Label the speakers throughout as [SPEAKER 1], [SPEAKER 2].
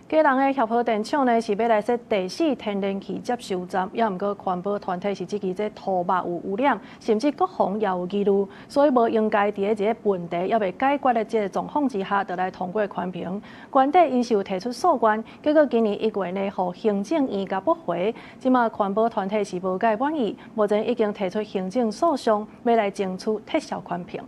[SPEAKER 1] 基隆的協和電廠呢，是欲來設第四天然氣接收站，也毋過環保團體是質疑這土木有污染，甚至國防也有疑慮，所以無應該佇咧這个問題猶未解決的這个狀況之下，就來通過環評。原底𪜶是有提出訴願，結果今年1月呢，予行政院共駁回。這馬環保團體是無蓋滿意，目前已經提出行政訴訟，欲來爭取撤銷環評。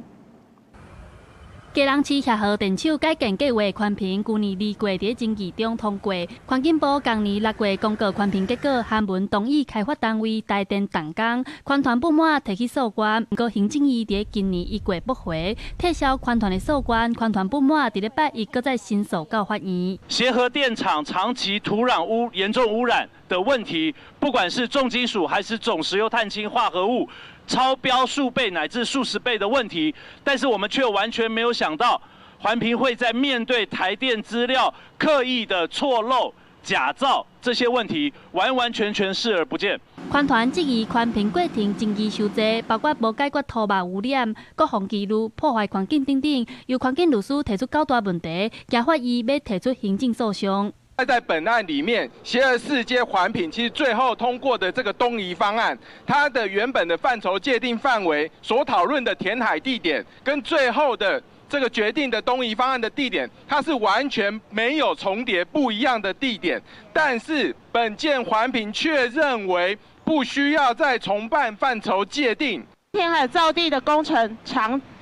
[SPEAKER 2] 基隆市協和電廠改建計畫環評，舊年2月佇審議中通過。環境部今年6月公告環評結果，函文同意開發單位台電動工，環團不滿提起訴願，毋過行政院佇今年1月駁回，撤銷環團的訴願，環團不滿佇咧拜一閣再申訴到法院。
[SPEAKER 3] 協和電廠長期土壤嚴重污染的問題，不管是重金屬還是總石油碳氫化合物，超標數倍乃至數十倍的問題，但是我們卻完全沒有想到，環評會在面對台電資料刻意的錯漏、假造這些問題，完完全全視而不見。
[SPEAKER 2] 環團質疑環評過程爭議傷濟，包括無解決土木污染、國防疑慮、破壞環境等等，由環境律師提出九大問題，驚法院欲提出行政訴訟。
[SPEAKER 4] 在本案裡面，協和四階環評其實最後通過的這個東移方案，它的原本的範疇界定範圍所討論的填海地點，跟最後的這個決定的東移方案的地點，它是完全沒有重疊，不一樣的地點。但是本件環評卻認為不需要再重辦範疇界定。
[SPEAKER 5] 填海造地的工程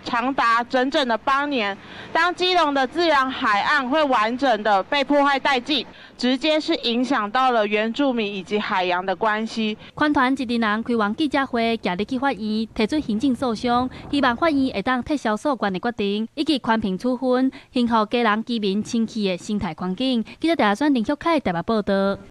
[SPEAKER 5] 長達整整的8年，當基隆的自然海岸會完整的被破壞殆盡，直接是影響到了原住民以及海洋的關係。
[SPEAKER 2] 環團一陣人開完記者會，行入去法院提出行政訴訟，希望法院會當撤銷訴願的決定，以及環評處分，恢復基隆居民清氣的生態環境。記者鄭選林旭凱台北報道。